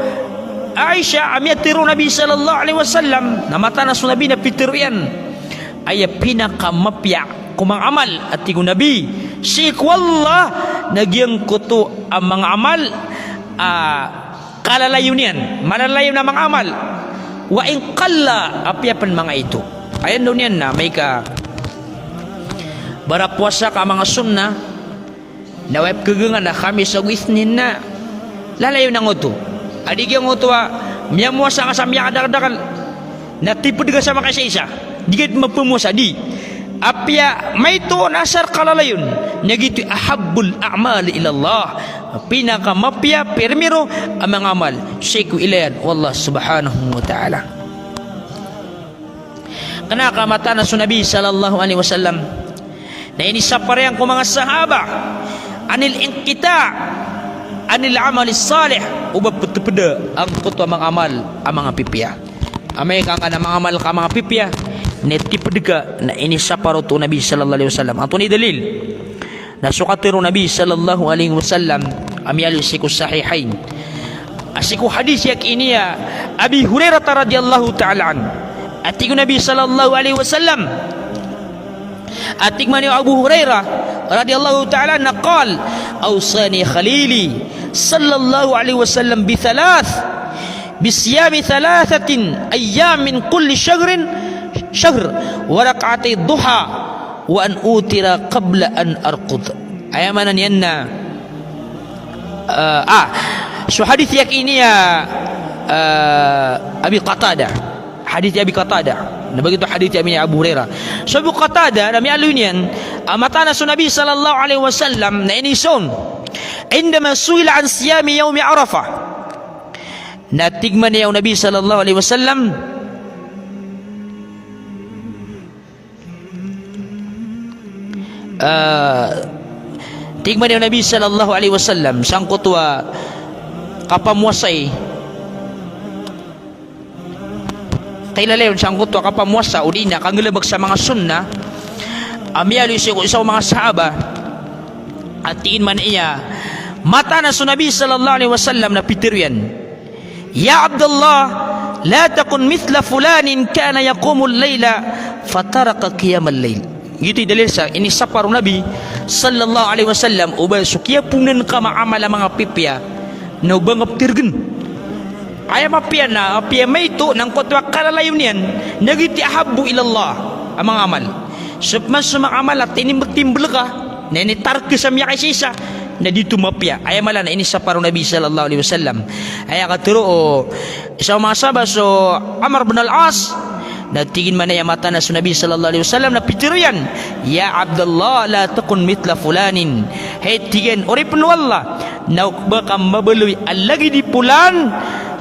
Aisha a miyatharo o Nabi sallallahu alaihi wasallam, na mataan a so Nabi na pitharo iyan, aya pinakamapiya ko manga amal, a tig o Nabi, sii ko Allah, na giyangkoto a manga amal a kalalayon iyan, malalayon a manga amal. Wa in qalla, apiya pn manga ito. Aya anda on iyan na amay ka barapowasa ka a manga sunnah, na oway pkhagangan a Khamis ago Ithnin na lalayon angkoto. A di giyangkoto a miyamowasa ka sa miyakadakdakl na tipd ka sa makaisa-isa. Di ka di mapmowasa, di. Apiya maito na asar kalalayon, na giyoto i ahabbul a'mali ilallah. Pinakamapiya, pirmiro a manga amal sii ko ilayan o Allah subhanahu wa ta'ala. Kna ka mataan a so Nabi sallallahu alaihi wasallam na inisapar iyan ko manga sahaba anil inqita' anil amali salih, o ba ptpda angkoto a manga amal a manga pipiya. Amay ka angkanan a manga amal ka a manga pipiya, na tipd ka, na inisapar oto o Nabi sallallahu alaihi wasallam. Antonaa i dalil? Na so katharo o Nabi sallallahu alaihi wasallam a miyaaloy sii ko Sahihain, a sii ko hadith a giya ini a Abi Hurairah radhiyallahu ta'ala anhu. A tig o Nabi sallallahu alaihi wasallam, a tig man iyan o Abu Hurairah radhiyallahu ta'ala anhu, qal, "Awsani khalili sallallahu alaihi wasallam bi thalath, bi siyami thalathatin ayyam min kulli shahrin, shahr, wa rak'atay duha, wa an utira qabla an arqud." Aya maana niyan na, ah, ah, so hadith a giya ini a, ah, Abi Qatadah. Hadith Abi Qatadah. Na ba giyoto hadith a giya ini a Abu Hurairah. So Abu Qatadah na miyaaloy niyan a mataan a so Nabi sallallahu alaihi wasallam na iniiza on, indama su'ila an siyami yawmi Arafah. Na tig man iyan o Nabi sallallahu alaihi wasallam, ah, tig man iyan o Nabi sallallahu alaihi wasallam sangkoto a kapamowasa i kailalayon sangkoto a kapamowasa, odi na kanggalbk sa manga sunnah, a miyaaloy sii ko isa o manga sahaba, a tig man iyan, mataan a so Nabi sallallahu alaihi wasallam na pitharo iyan, "Ya Abdallah, la takun mithla fulanin kana yaqumul layla fataraka qiyamal layl." Giyoto i dalil sa inisapar o Nabi sallallahu alaihi wasallam o ba so kiyaponan ka a manga amal a manga pipiya na o ba nga pthrgn. Aya mapiya na, apiya maito na angkoto a kalalayon iyan, na giyoto i ahabbu ilallah a manga amal. Sopman so manga amal a tinimbltimbl ka, na initark sa miyakaisaisa, na di oto mapiya. Aya mala na inisapar o Nabi sallallahu alaihi wasallam. Aya katharo o isa o manga sahaba so Amr bin Al-As, na tig iyan man aya mataan a so Nabi sallallahu alaihi wasallam na pitharo iyan, "Ya Abdallah, la takun mithla fulanin." Hay, tig iyan, oripn o Allah, na o ba ka mabaloy a lagid i Polan,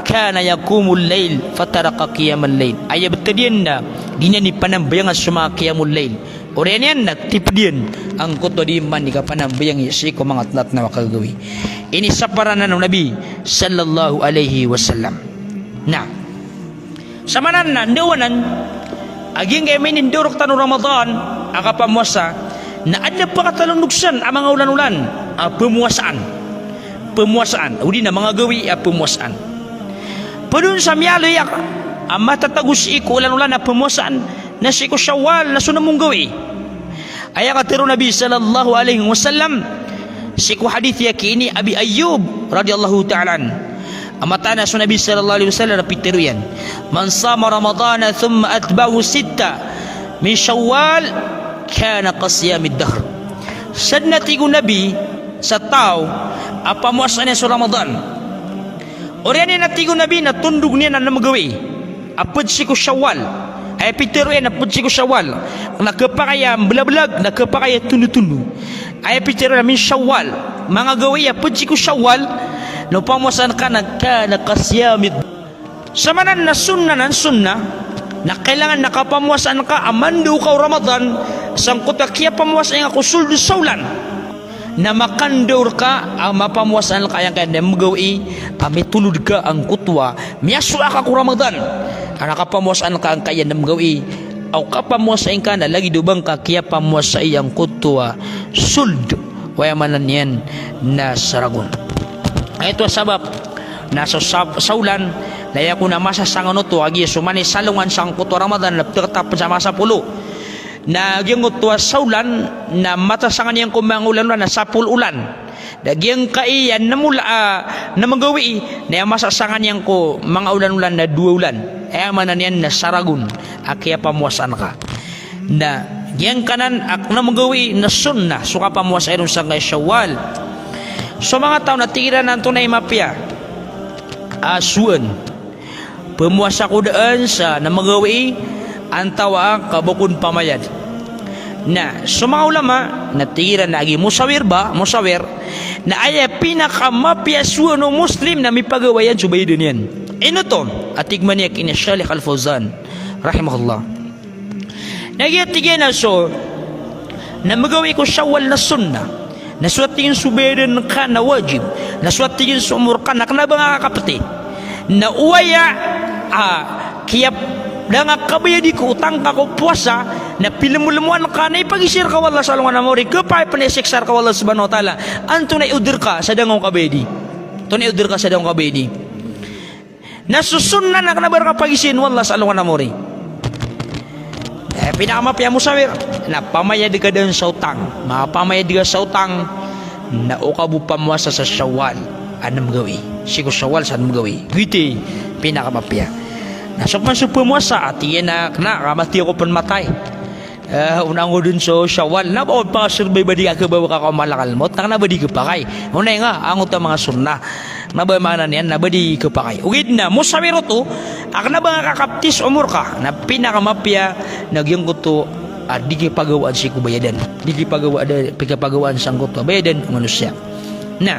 kana yaqumul layl fataraka qiyamal layl. Aya btad iyan na di niyan di panambayanga so manga qiyamul layl. Oriyan iyan na tipd iyan angkoto a di man di kapanambayangi sii ko manga tnatnaw a kagagawii. Inisapar anan o Nabi sallallahu alaihi wasallam. Na samanan na ndawanan a giyangkai a minindorok tano Ramadan a kapamowasa, na adn a pakatalondog san a manga olan-olan a pamowasaan. Pamowasaan, odi na manga gawii a pamowasaan. Pd on sa miyaaloy a matatago sii ko olan-olan a pamowasaan na sii ko Shawwal na so namo gawii. Aya katharo o Nabi sallallahu alaihi wasallam sii ko hadith a giya ini a Abi Ayyub radhiyallahu ta'ala anhu. A mataan a so Nabi sallallahu alaihi wasallam na pitharo iyan, "Man sama Ramadana thumma atba'ahu sitta min Shawwal, kana ka siyamid dahr." Sadn a tig o Nabi sa taw a pamowasaan iyan so Ramadan, oriyan iyan a tig o Nabi na tondog niyan a namo gawii a pd sii ko Shawwal. Aya pitharo iyan a pd sii ko Shawwal na khapakay a mblablag, na khapakay a tondotondo. Aya pitharo iyan a min Shawwal. Manga gawii a pd sii ko Shawwal, na pamowasaan ka na kana kasiyamid. Samanan na sunnah nan sunnah, na kailangan na kapamowasaan ka a mandaw ka o Ramadan, sangkoto a kiyapamowasai ngka ko sold o Shawwal. Na makandaw rka a mapamowasaan ka angkaya a manga gawii a mitolod ka angkoto a miyasowa ka ko Ramadan. A na kapamowasaan ka angkaya a manga gawii, o kapamowasai ngka na lagid o ba ngka kiyapamowasai angkoto a sold, o aya maana niyan na saragon. Aya oto a sabap na so sab-, Shawwal, na aya kon a masa sangonoto a giya so mani salongan sangkoto a Ramadan na pthatap sa masa polo. Na giyangkoto a Shawwal na masa sangan iyan ko manga olan-olan na sapolo olan. Na giyangkai a nem ola-, ah, nem gawii, na aya masa sangan iyan ko manga olan-olan na dowa olan. Aya maana niyan na saragon a kiyapamowasaan ka. Na giyangkanan a nem gawii na sunnah so kapamowasai ron sangkai a Shawwal. So manga taw na tig iran a antonaa i mapiya a sowaan. Pmowasa ko daan sa nem gawii antawaa ka ba kon pamayad. Na so manga ulama na tig iran a agi mosawir ba, mosawir, na aya pinakamapiya a sowaan o Muslim na mipagawa iyan so bayadan iyan. Ino oto? A tig mambo a ki Sheikh Al-Fawzan, rahimahullah. Na giya tig iyan a so nem gawii ko Shawwal na sunnah. Na so a tig iyan so bayadan ka na wajib. Na so a tig iyan so omor ka na kna ba ngka kapti. Na oway a, ah, kiyap-, da ngka kabayadi ko otang ka ko powasa, na pilmolemowan ka na ipagisir ka o Allah sa alongan a maori, kepay pn a isiksa rka o Allah subhanahu wa ta'ala. Antonaa i odr ka sa da ngka on kabayadi? Antonaa i odr ka sa da ngka on kabayadi? Na so sunnah na kna ba rka pagisin o Allah sa alongan a maori. Eh, pinakamapiya a mosawir na pamayad ka dn sa otang. Mapamayad ka sa otang, na o ka bo pamowasa sa Shawwal a nem gawii. Sii ko Shawwal sa nem gawii. Giyoto i pinakamapiya. Na so pman so pmowasa a tig iyan a kna, ka mati ako pn matay. Eh, onaan ko dn so Shawwal. Na ba on pakasorbay ba di ka khabawa ka ko malakal mawt, na kna ba di khapakay. Onay nga, angkoto a manga sunnah. Na ba maana niyan na ba di khapakay. Ogaid na mosawir oto a kna ba ngka kapti so omor ka. Na pinakamapiya na giyangkoto a di khapagawaan sii ko bayadan. Di khapagawa-, di khapagawaan sangkoto a bayadan o manosiya. Na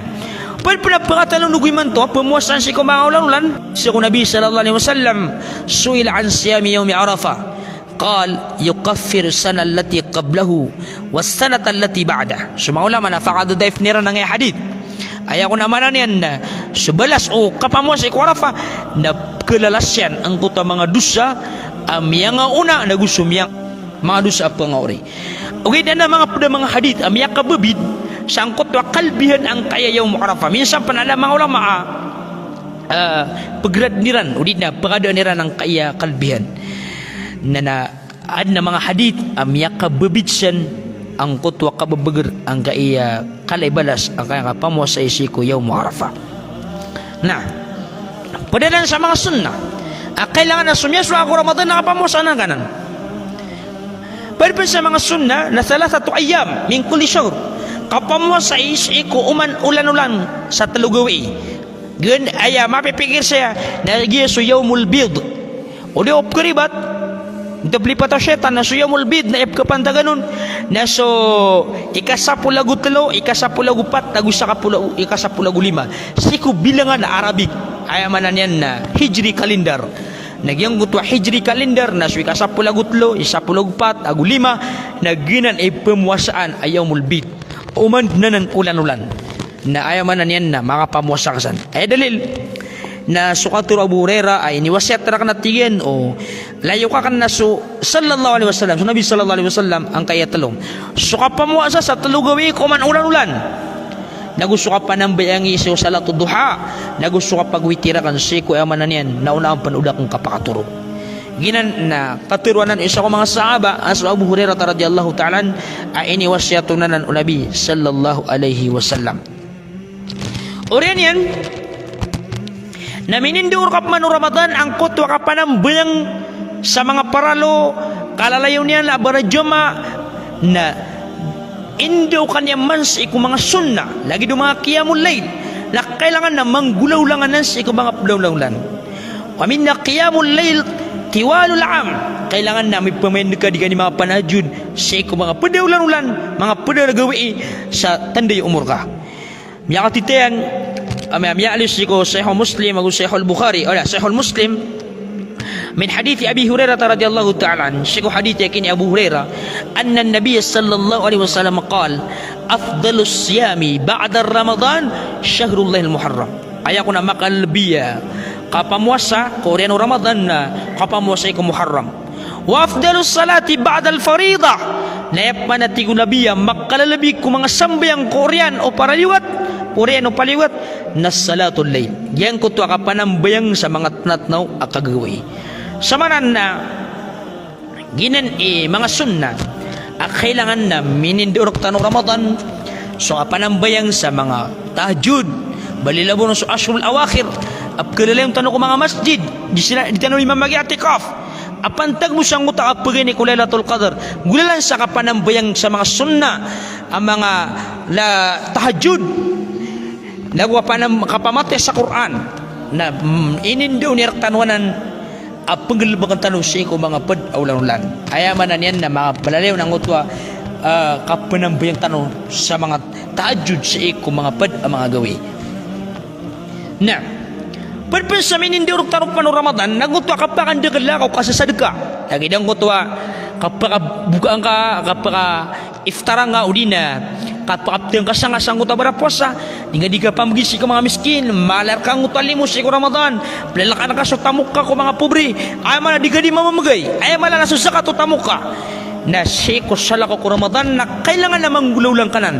pd pn a pangatlo nago imanto a pmowasaan sii ko manga olan-olan. Sii ko Nabi sallallahu alaihi wasallam, su'ila an siyami yawmi Arafah. Qal, yukaffiru sanata allati qablahu was sanata allati ba'dah. So manga ulama na fakadadaif iran angkaya a hadith. Aya kon a maana niyan na so balas o kapamowasa sii ko Arafah na pkalalas iyan angkoto a manga dosa a miyangaona nago so miyang-, manga dosa a pngaori. Ogaid na manga pd a manga hadith a miyakababid sangkoto a kalbihan angkaya Yawm Arafah. Minsan pn a manga ulama a, ah, pgradn iran, odi na pgadaan iran angkaya kalbihan. Na, na Adn a manga hadith a miyakababid san angkoto a kababagr angkaya kala i balas angkaya kapamowasa sii ko Yawm Arafah. Na pd anan sa manga sunnah a kailangan a so miyasowa ko Ramadan na kapamowasa anan ka anan. Pd pn sa manga sunnah na thalathatu ayyam min kulli shahr, kapamowasa sii ko oman olan-olan sa tlo gawii. Gn aya mapipikir saya na giya so Yawmul Bid. O di o pkharibat, ntop lipat o shaytan na so Yawmul Bid na aya pkhapantagan on na so ikasapolo ago tlo, ikasapolo ago pat, ago sakapolo, ikasapolo ago lima sii ko bilangan a Arabic. Aya maana niyan na Hijri calendar. Na giyangkoto a Hijri calendar na so ikasapolo ago tlo, isapolo ago pat, ago lima, na giyanan i pmowasaan a Yawmul Bid. Oman dn anan olan-olan. Na aya maana niyan na makapamowasa ka san. Aya dalil na so katharo o Abu Hurairah a iniwasiyat rakn a tig iyan o layok akn na so sallallahu alaihi wasallam, so Nabi sallallahu alaihi wasallam angkaya tlo. So kapamowasa sa tlo gawii ko oman olan-olan. Nago so kapanambayangi so salatud duha. Nago so kapagwitir akn sii ko aya maana niyan na ona akn pn o da akn kapakatorog. Giyanan na katharo anan o isa ko manga sahaba a so Abu Hurairah radhiyallahu ta'ala anhu a iniwasiyat on anan o Nabi sallallahu alaihi wasallam. Oriyan iyan na minindao rka pman o Ramadan angkoto a kapanambayang sa manga paralo, kalalayon iyan a barajamaah, na indao ka niyan man sii ko manga sunnah, lagid o manga qiyamul layl, na kailangan na manggolawla ngka anan sii ko manga pd a olan-olan. Wa minha qiyamul layl tiwalul am. Kailangan na mipamayad ka di ka di makapatahajjud sii ko manga pd a olan-olan, manga pd a gawii sa tanda i omor ka. Miyakatitayan, a, miya-, miyaaloy sii ko Sahih Muslim ago Sahih Bukhari, o, Sahih Muslim, min hadith Abi Hurairah radhiyallahu ta'ala anhu, sii ko hadith a giya ini Abu Hurairah, anna Nabiy sallallahu alaihi wasallam qal, "Afdalus siyami ba'da Ramadan shahrullahil Muharram." Aya kon a makalbi a kapamowasa ko oriyan o Ramadan na kapamowasa ko Muharram. Wa afdalus salati ba'dal faridah. Na aya pman a tig o Nabi a makalbi ko manga sambayang ko oriyan o paraliwat, ko oriyan o paliwat, na salatul layl. Giyangkoto a kapanambayang sa manga tnatnaw a kagagawii. Samanan na giyanan i manga sunnah a kailangan na minindaor tano Ramadan, so kapanambayang sa manga tahajjud, bali labo na so ashrul awakhir, a pkhalalayon tano ko manga masjid, di sila, di tano di mamag-i'tikaf. A pantag bo sangkoto a pagini ko Lailatul Qadr, golalan sa kapanambayang sa manga sunnah a manga la tahajjud, nago kapanam-, kapamatiya sa Qur'an, na, mm, inindaon iyan rktano anan a pnggalbkn tano sii ko manga pd a olan-olan. Aya maana niyan na manga malalayon angkoto a, ah, kapanambayang tano sa manga tahajjud sii ko manga pd a manga gawii. Na pd pn sa minindaor tano pn o Ramadan na angkoto a kapakandakl ka o kasasadka. Lagid angkoto a kapakaboka ngka, kapaka-iftar ngka, odi na kapakaptng ka sangka sangkoto a barapowasa, di ngka di kapamgi sii ko manga miskin, mala rka angkoto a limo sii ko Ramadan, plalkan ka so tamok ka ko manga pobri, aya maana di ka di mamamgay, aya maana na so zakat o tamok ka. Na sii ko salakaw ko Ramadan na kailangan na manggolawla ngka nan.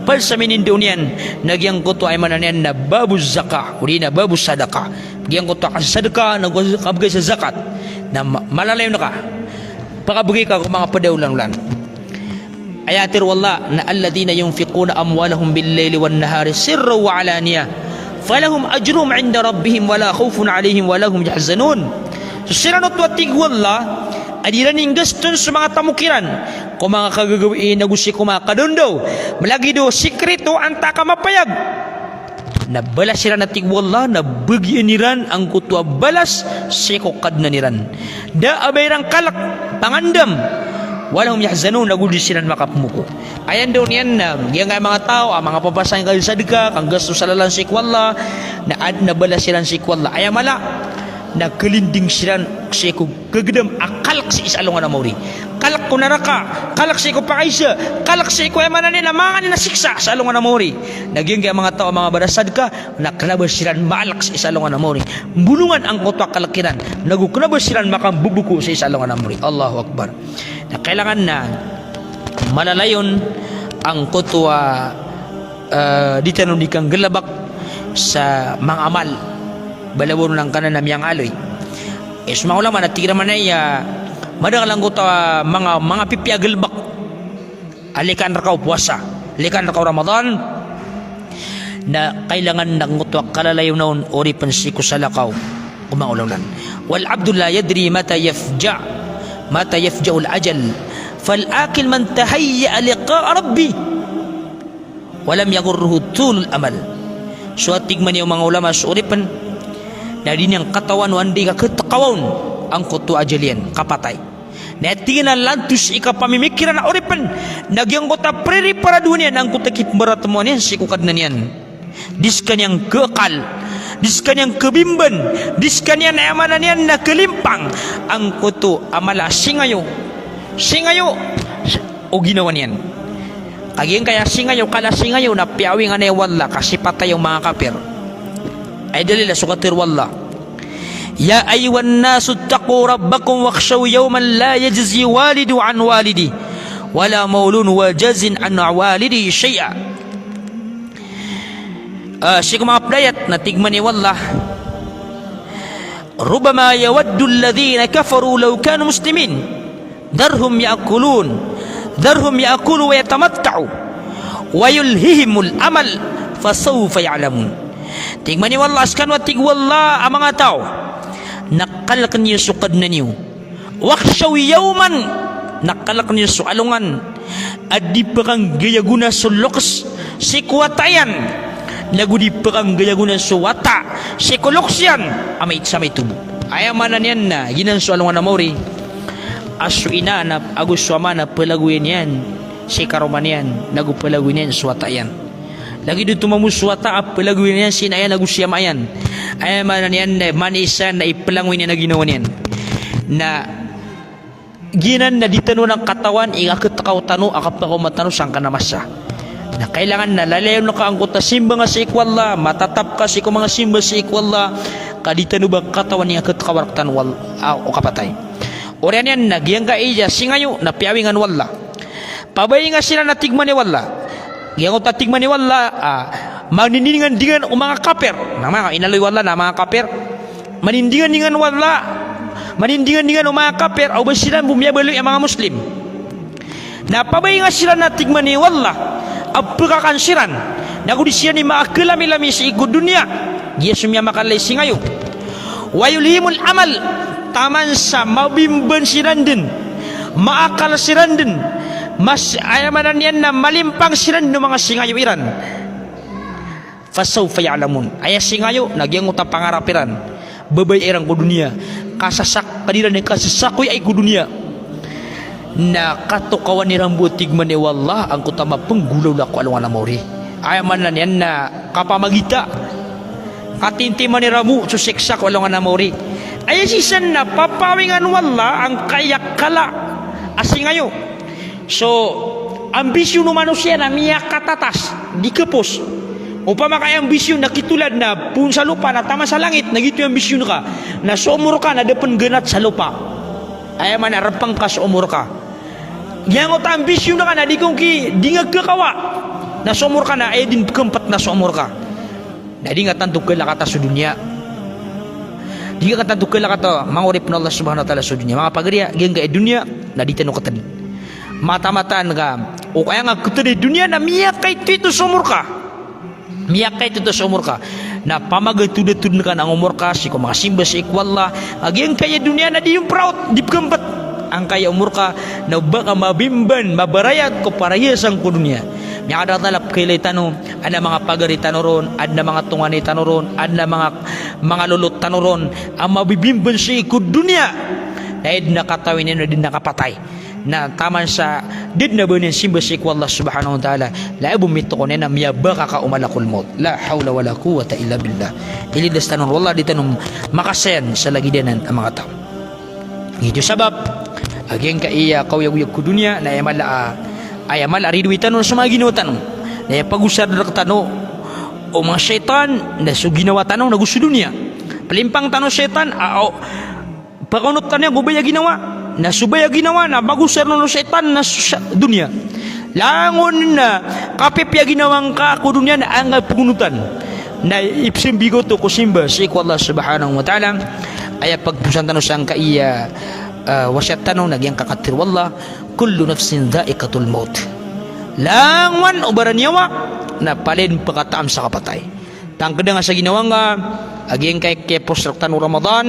Pd sa minindaon iyan, na giyangkoto aya maana niyan na babu zakah, odi na babu sadaqah. Giyangkoto a kasasadka, na go kabgay sa zakat. Na ma-, malalayon ka. Pakabgay ka ko manga pd a olan-olan. Aya tharo o Allah na, "Alladhina yunfiquna amwalahum bil-layli wan-nahari sirran wa alaniyah, falahum ajruhum inda rabbihim wala khawfun alayhim wala hum yahzanun." So siran oto a tig o Allah a di iran inggaston so manga tamok iran ko manga kagagawii nago sii ko manga kadaondaw, malagid o sikrito antaa ka mapayag, na balas iran a tig o Allah, na bagian iran angkoto a balas sii ko Kadnan iran. Da a ba iran kalk pangandam, wala hum yahzanun, nago di siran makapmoko. Aya ndaw niyan na giyangkai a manga taw a manga papasa, kanggasadka, kanggasto sa lalan sii ko Allah, na adn a balas iran sii ko Allah. Aya mala na kalinding siran sii ko gagdam a kalk sii sa alongan a maori. Kalk ko naraka, kalk sii ko pakaisa, kalk sii ko aya maana niyan na manga nganin a siksa sa alongan a maori. Na giyangkai a manga taw a manga barasadka na kna ba siran maalk sii sa alongan a maori. Mbolongan angkoto a kalk iran, nago kna ba siran makamboboko sii sa alongan a maori. Allahu Akbar. Na kailangan na malalayon angkoto a, eh, di tano di kanggalbk sa manga amal. Balabaw on angkanan a miyangaaloy. Eh, so manga ulama na tig iran mambo a madakl angkoto a manga, manga pipiya a galbk a likaan rka o powasa, likaan rka o Ramadan, na kailangan na angkoto a kalalayon on o oripn sii ko salakaw ko manga olan-olan. Wal abdu la yadri mata yafja, mata yafja'ul ajal. Fal aqil man tahayya'a liqa'a rabbih wa lam yaghurruhu tulul amal. So a tig mambo o manga ulama, so oripn na di niyan katawan o anda i kakhtkawa on angkoto a ajal iyan, kapatay. Na tig iyan a lantos i kapamimikiran a oripn na giyangkoto a pririparado niyan angkoto a kipmbaratmowan iyan sii ko Kadnan iyan. Di skaniyan kakal, di skaniyan kabimban, di skaniyan aya maana niyan na kalimpang angkoto a mala a singayo, singayo o ginawa niyan. Kagiya giyangkaya singayo, kala singayo na piyawingan o Allah ka sipatay o manga kapir. Aya dalil na so katharo o Allah, "Ya ayyuhan nasu ittaqu rabbakum wakhshaw yawman la yajzi walidun an walidihi, wala mawludun huwa jazin an walidihi shay'a." Ah, sii ko manga pd a ayat na tig mambo o Allah, "Rubbama yawaddu alladhina kafaru law kanu muslimin." Dharhum ya'kulu, dharhum ya'kulu wa yatamatta'u, wa yulhihimul amal, fasawfa ya'lamun. Tig mambo o Allah, skano a tig o Allah a manga taw, na kalkn iyo so Kadnan iyo. Wakhshaw yawman, na kalkn iyo so alongan a di pkhanggayagona so loks sii ko wata iyan, nago di pkhanggayagona so wata sii ko loks iyan a maito sa maito bo. Aya maana niyan na giyanan so alongan a maori a so ina na, ago so ama na palagoyan iyan sii karoma niyan, nago palagoyan iyan so wata iyan. Lagid oto mamosowata a pelagoy niyan sii na aya nago sii a mayan. Aya maana niyan na manisan na ipelangoy niyan a ginawa niyan. Na giyanan na di tano nan katawan i kaketekaw tano a kapakaoma tano sangkanan a masa. Na kailangan na lalayon ka angkoto a simba nga sii ko Allah, matatap ka sii ko manga simba sii ko Allah, ka di tano ba katawan i kaketekaw rektano o Allah, a, o kapatay. Oriyan iyan na giyangkaya singayo na piyawingan o Allah. Pabainga siran a tig man o Allah. Giyangkoto a tig man o Allah, a, manindingandingan o manga kapir. Na manga inaloy o Allah na manga kapir. Manindingandingan o Allah, manindingandingan o manga kapir, o ba siran bo miyabaloy a manga Muslim. Na pabainga siran a tig man o Allah a pekakan siran, nago di siran i makakelamilami sii ko doniya. Giya so miyamakalay singayo. Wa yulhimul amal, taman sa mabimban siran den, maakal siran den, mas, aya maana niyan na malimpang siran den o manga singayo iran. Fasawfa ya'lamun. Aya singayo na giyangkoto a pangarap iran, babaya iran ko doniya, kasasak, ka di ran kasasakoy ai ko doniya. Na katokawan iran bo, tig man o Allah, angkoto a mapenggolawla ko alongan a maori. Aya maana niyan na kapamagita, katintiman iran bo so siksa ko alongan a maori. Aya sii san na papawingan o Allah angkaya kala a singayo. So ambisyon o manosiya na miyakatatas, di kepos. Opama ka aya ambisyon na kitolad na poon sa lopa na taman sa langit, na giyoto i ambisyon ka. Na so omor ka na da pen ganat sa lopa. Aya maana, repeng ka so omor ka. Giyangkoto a ambisyon ka na di kon ki, di nga kekawa. Na so omor ka na aya den pekempet na so omor ka. Na di nga tanto kalakata so doniya. Di nga tanto kalakata, manga oripen o Allah Subhanahu wa Ta'ala, so doniya. Manga pagariya, giyangkaya doniya na di tano ketedi. Mataan-mataan ka, o aya nga ketedi doniya na miyakaitoito so omor ka. Miyakaitoito so omor ka. Na pamagatod-atod ka na omor ka sii ko manga simba sii ko Allah. A giyangkaya doniya na di iyon praot, di pekempet angkaya omor ka, na o ba ka mabimban, mabarayat ko parahiyasan ko doniya. Miyakadakdakl a pekailay tano, adn a manga pagari tano ron, adn a manga tonganay tano ron, adn a manga, manga lolot tano ron a mabibimban sii ko doniya. Na aya den a katawi niyan na den a kapatay. Na taman sa di den a ba niyan simba sii ko Allah Subhanahu wa Ta'ala, na aya bo mitokon iyan na miyabaka ka o malakul maut. La hawla wala quwwata illa billah. Ilidas tano ron o Allah, di tano makasayan sa lagid anan a manga taw. Giyoto i sabap a giyangkaya kaoyagoyag ko doniya na aya mala a, aya mala a ridoay tano na so manga ginawa tano. Na aya pagosar rektano o manga shaytan na so ginawa tano nago so doniya. Pelimpang tano o shaytan a, o, pakaonot tano iyan ko baya ginawa. Na so baya ginawa na pagosar on o shaytan na so sha-, doniya. Langon na kapipiya ginawa ngka ko doniya na aya ngka pegonotan. Na ipsembig oto ko simba sii ko Allah Subhanahu wa Ta'ala. Aya pagposan tano sangkaya, ah, wasiyat tano na giyangkaya katharo o Allah, "Kullu nafsin dha'iqatul maut." Langowan o baraniyawa na palaya den pekataam sa kapatay. Tangkeda nga sa ginawa ngka a giyangkaya kiyapos rektano o Ramadan,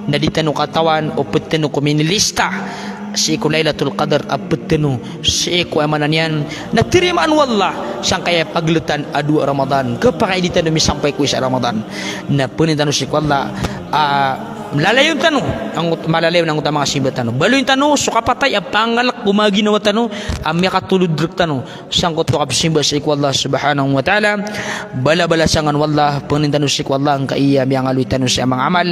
na di tano katawan o ped tano ko minilista sii ko Lailatul Qadr a ped tano sii ko, aya maana niyan na tarimaan o Allah sangkaya pagletan a dowa Ramadan, kepakay di tano misampay ko isa Ramadan. Na pangnin tano sii ko Allah a lalayon tano, angot-, malalayon angkoto a manga simba tano. Baloyin tano so kapatay a pangalek ko manga ginawa tano a miyakatolod rektano sangkoto a kapsimba sii ko Allah Subhanahu wa Ta'ala. Balabalasan kano o Allah, pangnin tano sii ko Allah angkaya miyangaloy tano sii a manga amal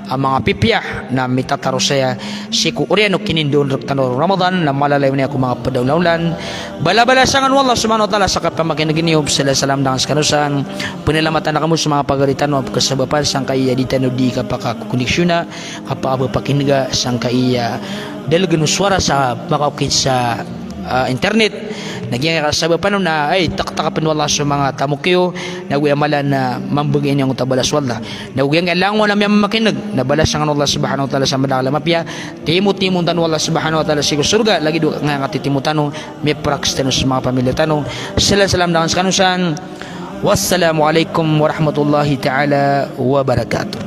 a manga pipiya na mitataro saya sii ko oriyan o kinindoon rektano o Ramadan na malalayon iyan ko manga ped a olan-olan. Balabalasan kano o Allah Subhanahu wa Ta'ala sa kapamakineg niyo. Salam, salam dangan sekano san. Panalamatan kami so manga pagari tano a kasabapan sangkaya di tano di kapakakoneksiyona, kapakapakinega sangkaya dalegen o sowara sa makaokit sa, ah, internet. Na giyangkaya kasabapan on na, ay, taktakepen o Allah so manga tamok iyo, nago aya mala na mambegay niyan angkoto a balas o Allah. Nago giyangkaya langon a miyamamakineg na balasan kano o Allah Subhanahu wa Ta'ala sa madakl a mapiya. Timotimoon tano o Allah Subhanahu wa Ta'ala sii ko sorga, lagid o angkaya katitimo tano, miyaprakes tano so manga pamilya tano. Salam, salam dangan sekano san. Wassalamu alaikum warahmatullahi ta'ala wabarakatuh.